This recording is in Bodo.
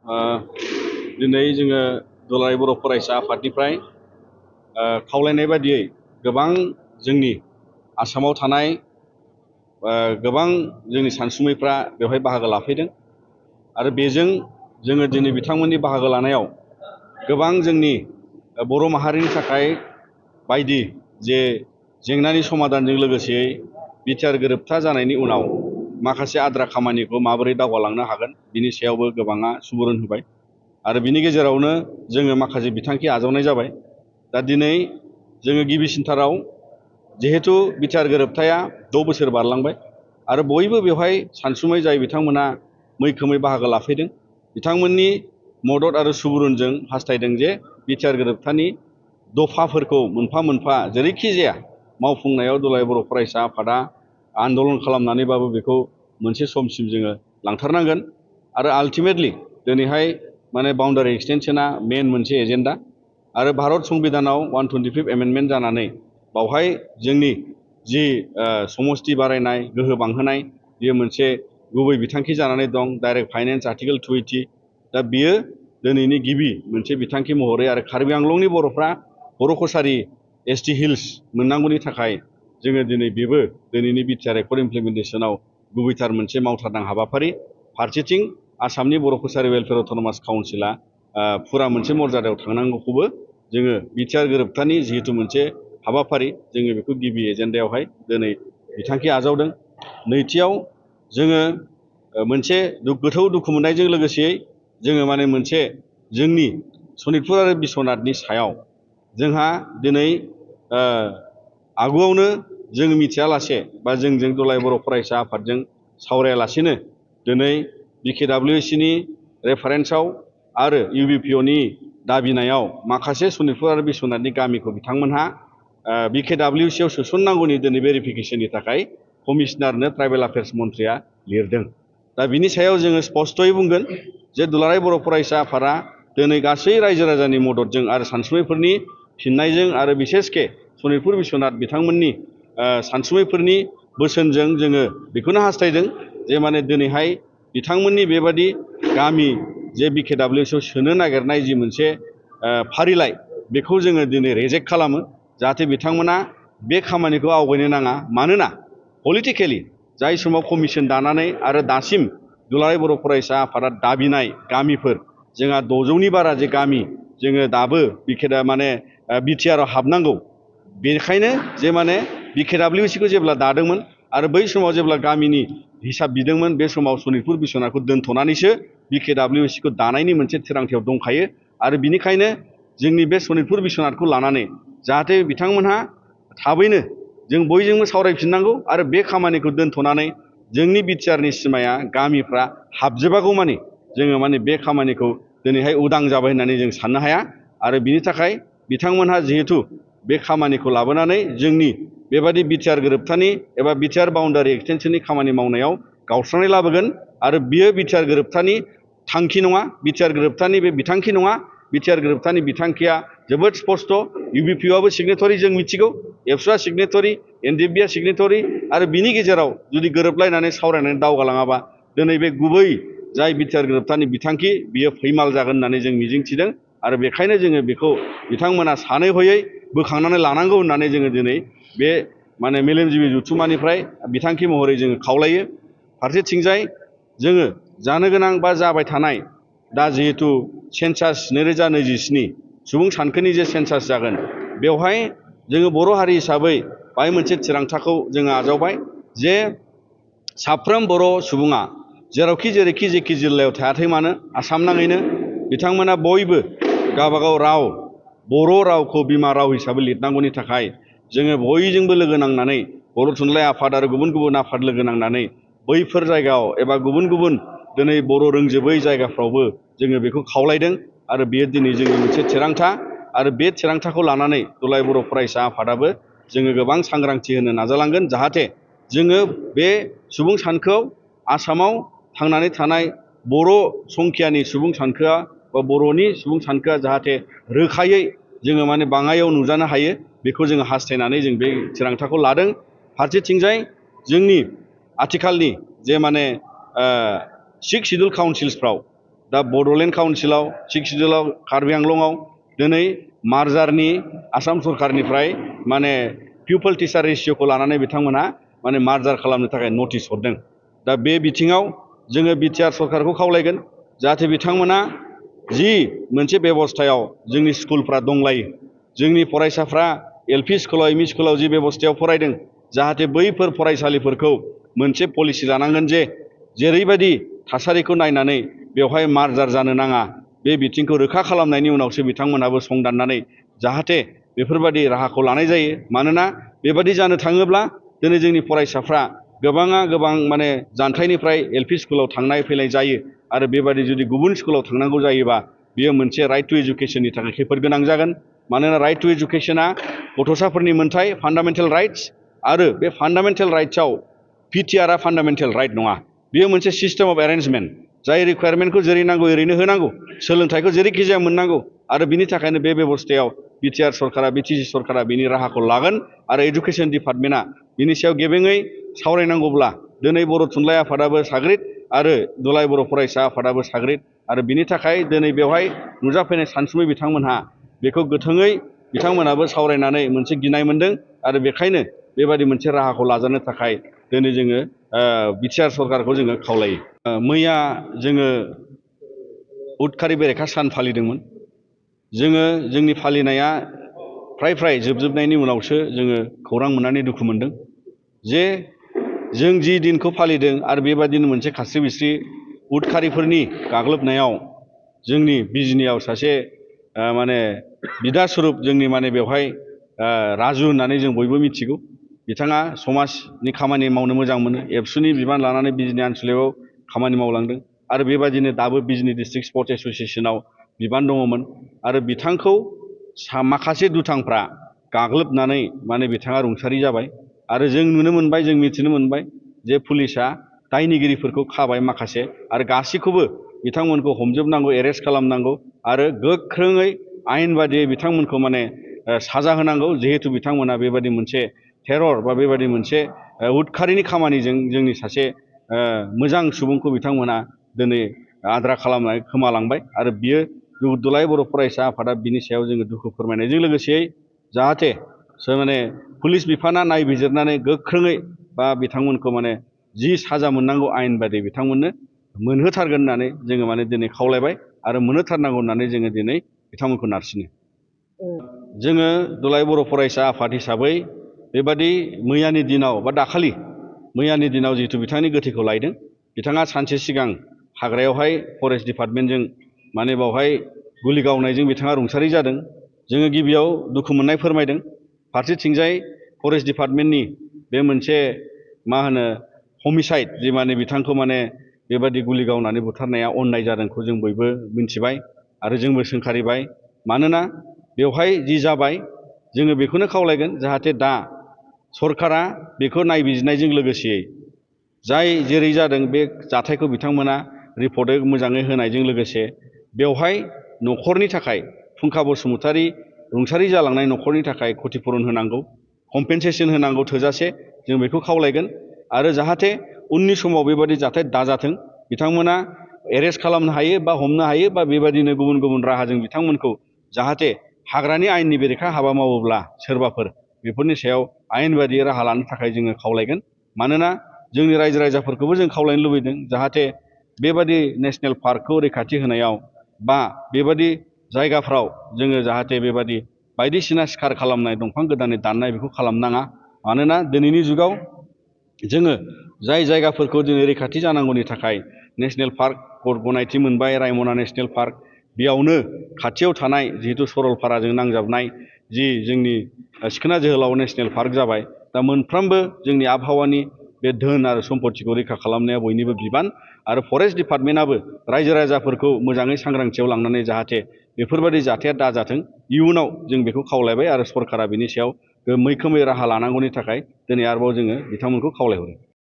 दिनै जोङो दुलाराय बर' फरायसा आफादनिफ्राय खावलायनाय बादियै गोबां जोंनि आसामाव थानाय गोबां जोंनि सानसुमैफ्रा बेवहाय बाहागो लाफैदों आरो बेजों जोङो दिनै बिथांमोननि बाहागो लानायाव गोबां जोंनि बर' माहारिनि थाखाय बायदि जे जेंनानि समाधानजों लोगोसेयै बिटिआर गोरोबथा जानायनि उनाव माखासे आद्रा खामानिखौ माबोरै दावगालांनो हागोन बिनि सायावबो गोबाङा सुबुरुन होबाय आरो बिनि गेजेरावनो जोङो माखासे बिथांखि आजावनाय जाबाय। दा दिनै जोङो गिबिसिनथाराव जिहेतु बिटिआर गोरोबथाया 6 बोसोर बारलांबाय आरो बयबो बेवहाय सानसुमै जाय बिथांमोना मैखोमै बाहागो लाफैदों बिथांमोननि मदद आरो सुबुरुनजों हास्थायदों जे बिटिआर गोरोबथानि दफाफोरखौ मोनफा मोनफा जेरैखि जाया मावफुंनायाव दुलाराय बर' फरायसा आफादा आन्दलन खालामनानैबाबो बेखौ मोनसे समसिम जोङो लांथारनांगोन आरो आल्टिमेटलि दिनैहाय माने बाउन्डारि एक्सटेनसना मेन मोनसे एजेन्डा आरो भारत संबिधानाव 125 एमेन्डमेन्ट जानानै बावहाय जोंनि जि समस्ति बारायनाय गोहो बांहोनाय बेयो मोनसे गुबै बिथांखि जानानै दं। डाइरेक्ट फाइनेन्स आर्टिकेल 280 दा बियो दिनैनि गिबि मोनसे बिथांखि महरै आरो कार्बि आंलंनि बर'फ्रा बर' कसारि एसटि हिल्स मोननांगौनि थाखाय जोङो दिनै बेबो दिनैनि बिटिआर एकर्ड इमप्लिमेन्टेसनाव गुबैथार मोनसे मावथारनां हाबाफारि। फारसेथिं आसामनि बर' कसारि वेलफेयार अट'नमास काउन्सिला फुरा मोनसे मर्यादायाव थांनांगौखौबो जोङो बिटिआर गोरोबथानि जिहेतु मोनसे हाबाफारि जोङो बेखौ गिबि एजेन्डायावहाय दिनै बिथांखि आजावदों। नैथियाव जोङो मोनसे गोथौ दुखु मोननायजों लोगोसेयै जोङो माने मोनसे जोंनि सनितपुर आरो बिश्वनाथनि सायाव जोंहा दिनै आगुआवनो जों मिथियालासे बा जोंजों दुलाराय बर' फरायसा आफादजों सावरायालासेनो दिनै बिकेडब्लिउसिनि रेफारेन्सआव आरो इउबिपिअनि दाबिनायाव माखासे सनितपुर आरो बिश्वनाथनि गामिखौ बिथांमोनहा बिकेडब्लिउसिआव सोसननांगौनि दिनै भेरिफिकेसननि थाखाय कमिशनारनो ट्राइबेल अफेयार्स मन्थ्रिया लिरदों। दा बिनि सायाव जोङो स्पष्टयै बुंगोन जे दुलाराय बर' फरायसा आफादा दिनै गासै रायजो राजानि मददजों आरो सानसुमैफोरनि फिननायजों आरो बिसेसके सनितपुर बिश्वनाथ बिथांमोननि सानसुमैफोरनि बोसोनजों जोङो बेखौनो हास्थायदों जे माने दिनैहाय बिथांमोननि बेबादि गामि जे बिकेडब्लिउसिआव सोनो नागिरनाय जि मोनसे फारिलाइ बेखौ जोङो दिनै रेजेक्ट खालामो जाहाथे बिथांमोना बे खामानिखौ आवगायनो नाङा। मानोना पलिटिकेलि जाय समाव कमिसन दानानै आरो दासिम दुलाराय बर' फरायसा आफादा दाबिनाय गामिफोर जोंहा 600नि बारा जे गामि जोङो दाबो बिटिआरआव हाबनांगौ बेनिखायनो जे माने बिकेडब्लिउसिखौ जेब्ला दादोंमोन आरो बै समाव जेब्ला गामिनि हिसाब बिदोंमोन बे समाव सनितपुर बिश्वनाथखौ दोनथ'नानैसो बिकेडब्लिउसिखौ दानायनि मोनसे थिरांथायाव दंखायो आरो बिनिखायनो जोंनि बे सनितपुर बिश्वनाथखौ लानानै जाहाथे बिथांमोनहा थाबैनो जों बयजोंबो सावरायफिननांगौ आरो बे खामानिखौ दोनथ'नानै जोंनि बिटिआरनि सिमाया गामिफ्रा हाबजोबागौमानि जोङो माने बे खामानिखौ दिनैहाय उदां जाबाय होननानै जों साननो हाया आरो बिनि थाखाय बिथांमोनहा जिहेतु बे खामानिखौ लाबोनानै जोंनि बेबादि बिटिआर गोरोबथानि एबा बिटिआर बाउन्डारि एक्सटेनसननि खामानि मावनायाव गावस्रानाय लाबोगोन आरो बियो बिटिआर गोरोबथानि थांखि नङा, बिटिआर गोरोबथानि बे बिथांखि नङा। बिटिआर गोरोबथानि बिथांखिया जोबोद स्पस्ट। इउबिपिअआबो सिगनेटरि जों मिथिगौ, एबसुआ सिगनेटरि, एनडिएफबिआ सिगनेटरि आरो बिनि गेजेराव जुदि गोरोबलायनानै सावरायनानै दावगालाङाबा दिनै बे गुबै जाय बिटिआर गोरोबथानि बिथांखि बियो फैमाल जागोन होननानै जों मिजिंथिदों आरो बेखायनो जोङो बेखौ बिथांमोना सानै हयै बोखांनानै लानांगौ होननानै जोङो दिनै बे मेलेमजिबि जथुम्मानिफ्राय बिथांखि महरै जोङो खावलायो। फारसेथिंजाय जोङो जानो गोनां बा जाबाय थानाय दा जिहेतु सेन्सास 2027 सुबुं सानखोनि जे सेन्सास जागोन बेवहाय जोङो बर' हारि हिसाबै बाहाय मोनसे थिरांथाखौ जोङो आजावबाय जे साफ्रोम बर' सुबुङा जेरावखि जेरैखि जेखि जिल्लायाव थायाथों मानो आसाम नाङैनो बिथांमोना बयबो गावबागाव राव बर' रावखौ बिमा राव हिसाबै लिरनांगौनि थाखाय जोङो बयजोंबो लोगो नांनानै बर' थुनलाइ आफाद आरो गुबुन गुबुन आफाद लोगो नांनानै बैफोर जायगायाव एबा गुबुन गुबुन दिनै बर' रोंजोबै जायगाफ्रावबो जोङो बेखौ खावलायदों आरो बेयो दिनै जोंनि मोनसे थिरांथा आरो बे थिरांथाखौ लानानै दुलाराय बर' फरायसा आफादाबो जोङो गोबां सांग्रांथि होनो नाजालांगोन जाहाथे जोङो बे सुबुं सानखोआव आसामाव थांनानै थानाय बर' संख्यानि सुबुं सानखोआ बा बर'नि सुबुं सानखोआ जाहाथे रोखायै जोङो बाङाइयाव नुजानो हायो बेखौ जोङो हास्थायनानै जों बे थिरांथाखौ लादों। फारसेथिंजाय जोंनि आथिखालनि जे 6 सिडुल काउन्सिल्सफ्राव दा बड'लेण्ड काउन्सिलाव सिक्स सिडुलाव कार्बि आंलंआव दिनै मार्जारनि आसाम सरकारनिफ्राय माने पिउपल टिचार रेशिय'खौ लानानै बिथांमोनहा माने मार्जार खालामनो थाखाय नटिस हरदों। दा बे बिथिङाव जोङो बिटिआर सरकारखौ खावलायगोन जाहाथे बिथांमोना जि मोनसे बेबस्थायाव जोंनि स्कुलफ्रा दंलायो, जोंनि फरायसाफ्रा एलपि स्कुलाव एमइ स्कुलाव जि बेबस्थायाव फरायदों, जाहाथे बैफोर फरायसालिफोरखौ मोनसे पलिसि लानांगोन जे जेरैबायदि थासारिखौ नायनानै बेवहाय मार्जार जानो नाङा, बे बिथिंखौ रोखा खालामनायनि उनावसो बिथांमोनहाबो संदाननानै जाहाथे बेफोरबायदि राहाखौ लानाय जायो। मानोना बेबादि जानो थाङोब्ला दिनै जोंनि फरायसाफ्रा गोबां माने जानथायनिफ्राय एलपि स्कुलाव थांनाय फैलाय जायो आरो बेबादि जुदि गुबुन स्कुलाव थांनांगौ जायोबा बियो मोनसे राइट टु एजुकेशननि थाखाय खैफोद गोनां जागोन। मानोना राइट टु एजुकेशना गथ'साफोरनि मोनथाय फान्डामेन्टेल राइट्स, आरो बे फान्डामेन्टेल राइट्सआव पिटिआरआ फान्डामेन्टेल राइट नङा। बेयो मोनसे सिस्टेम अफ एरेन्जमेन्ट, जाय रिक्वायारमेन्टखौ जेरै नांगौ ओरैनो होनांगौ, सोलोंथाइखौ जेरैखि जाया मोननांगौ, आरो बिनि थाखायनो बे बेबस्थायाव बिटिआर सरकारा बिटिसि सरकारा बिनि राहाखौ लागोन आरो एजुकेशन डिपार्टमेन्टआ बिनि सायाव गेबेङै सावरायनांगौब्ला दिनै बर' थुनलाइ आफादाबो साग्रिद आरो दुलाराय बर' फरायसा आफादाबो साग्रिद, आरो बिनि थाखाय दिनै बेवहाय नुजाफैनाय सानसुमै बिथांमोनहा बेखौ गोथोङै बिथांमोनाबो सावरायनानै मोनसे गिनाय मोनदों आरो बेखायनो बेबादि मोनसे राहाखौ लाजानो थाखाय दिनै जोङो बिटिआर सरकारखौ जोङो खावलायो। मैया जोङो उदखारि बेरेखा सान फालिदोंमोन। जोङो जोंनि फालिनाया फ्राय जोबजोबनायनि उनावसो जोङो खौरां मोननानै दुखु मोनदों जे जों जि दिनखौ फालिदों आरो बेबादिनो मोनसे खास्रि बिस्रि उदखारिफोरनि गाग्लोबनायाव जोंनि बिजनियाव सासे माने बिदा सुरुप जोंनि माने बेवहाय राजु होननानै जों बयबो मिथिगौ। बिथाङा समाजनि खामानि मावनो मोजां मोनो, एबसुनि बिबान लानानै बिजनि आनसलिकआव खामानि मावलांदों आरो बेबादिनो दाबो बिजनि डिस्ट्रिक्ट स्पर्ट्स एस'सिएशनाव बिबान दङमोन। आरो बिथांखौ माखासे दुथांफ्रा गाग्लोबनानै माने बिथाङा रुंसारि जाबाय आरो जों नुनो मोनबाय, जों मिथिनो मोनबाय जे पुलिसा दायनिगिरिफोरखौ खाबाय माखासे, आरो गासैखौबो बिथांमोनखौ हमजोबनांगौ, एरेस्ट खालामनांगौ आरो गोख्रोङै आयेन बादियै बिथांमोनखौ माने साजा होनांगौ। जिहेतु बिथांमोना बेबादि मोनसे टेरर बा बेबादि मोनसे उदखारिनि खामानिजों जोंनि सासे मोजां सुबुंखौ बिथांमोना दिनै आद्रा खालामनानै खोमालांबाय आरो बियो दुलाराय बर' फरायसा आफादा बिनि सायाव जोङो दुखु फोरमायनायजों लोगोसेयै जाहाथे माने पुलिस बिफाना नायबिजिरनानै गोख्रोङै बा बिथांमोनखौ माने जि साजा मोननांगौ आयेन बायदि बिथांमोननो मोनहोथारगोन होननानै जोङो माने दिनै खावलायबाय आरो मोनहोथारनांगौ होननानै जोङो दिनै बिथांमोनखौ नारसिनो। जोङो दुलाराय बर' फरायसा आफाद हिसाबै बेबादि मैयानि दिनाव बा दाखालि मैयानि दिनाव जिहेतु बिथांनि गोथैखौ लायदों, बिथाङा सानसे सिगां हाग्रायावहाय फरेस्ट डिपार्टमेन्टजों माने बावहाय गुलि गावनायजों बिथाङा रुंसारि जादों। जोङो गिबियाव दुखु मोननाय फोरमायदों। फारसेथिंजाय फरेस्ट डिपार्टमेन्टनि बे मोनसे मा होनो हमिसाइड, जि माने बिथांखौ माने बेबादि गुलि गावनानै बुथारनाया अननाय जादोंखौ जों बयबो मिन्थिबाय आरो जोंबो सोंखारिबाय। मानोना बेवहाय जि जाबाय जोङो बेखौनो खावलायगोन जाहाथे दा सरकारा बेखौ नायबिजिरनायजों लोगोसेयै जाय जेरै जादों बे जाथायखौ बिथांमोना रिपर्टै मोजाङै होनायजों लोगोसे बेवहाय न'खरनि थाखाय फुंखा बसुमतारी रुंसारि जालांनाय न'खरनि थाखाय क्षतिपुरन होनांगौ, कम्पेनसेसन होनांगौ थोजासे, जों बेखौ खावलायगोन। आरो जाहाथे उननि समाव बेबादि जाथाय दाजाथों, बिथांमोना एरेस्ट खालामनो हायो बा हमनो हायो बा बेबादिनो गुबुन राहाजों बिथांमोनखौ जाहाथे हाग्रानि आयेननि बेरेखा हाबा मावोब्ला सोरबाफोर बेफोरनि सायाव आयेन बादियै राहा लानो थाखाय जोङो खावलायगोन। मानोना जोंनि रायजो राजाफोरखौबो जों खावलायनो लुबैदों जाहाथे बेबादि नेसनेल पार्कखौ रैखाथि होनायाव बा बेबादि जायगाफ्राव जोङो जाहाथे बेबादि बायदिसिना सिखार खालामनाय, दंफां गोदानै दाननाय बेखौ खालामनाङा। मानोना दिनैनि जुगाव जोङो जाय जायगाफोरखौ दिनै रैखाथि जानांगौनि थाखाय नेसनेल पार्क गनायथि मोनबाय, रायमना नेसनेल पार्क, बेयावनो खाथियाव थानाय जिहेतु सरलपाराजों नांजाबनाय जि जोंनि सिखोना जोहोलाव नेसनेल पार्क जाबाय। दा मोनफ्रोमबो जोंनि आबहावानि बे धोन आरो सम्पतिखौ रैखा खालामनाया बयनिबो बिबान आरो फरेस्ट डिपार्टमेन्टआबो रायजो राजाफोरखौ मोजाङै सांग्रांथियाव लांनानै जाहाथे बेफोरबादि जाथाया दाजाथों, इयुनाव जों बेखौ खावलायबाय आरो सरकारा बिनि सायाव मैखोमै राहा लानांगौनि थाखाय दिनै आरोबाव जोङो बिथांमोनखौ खावलायहरो।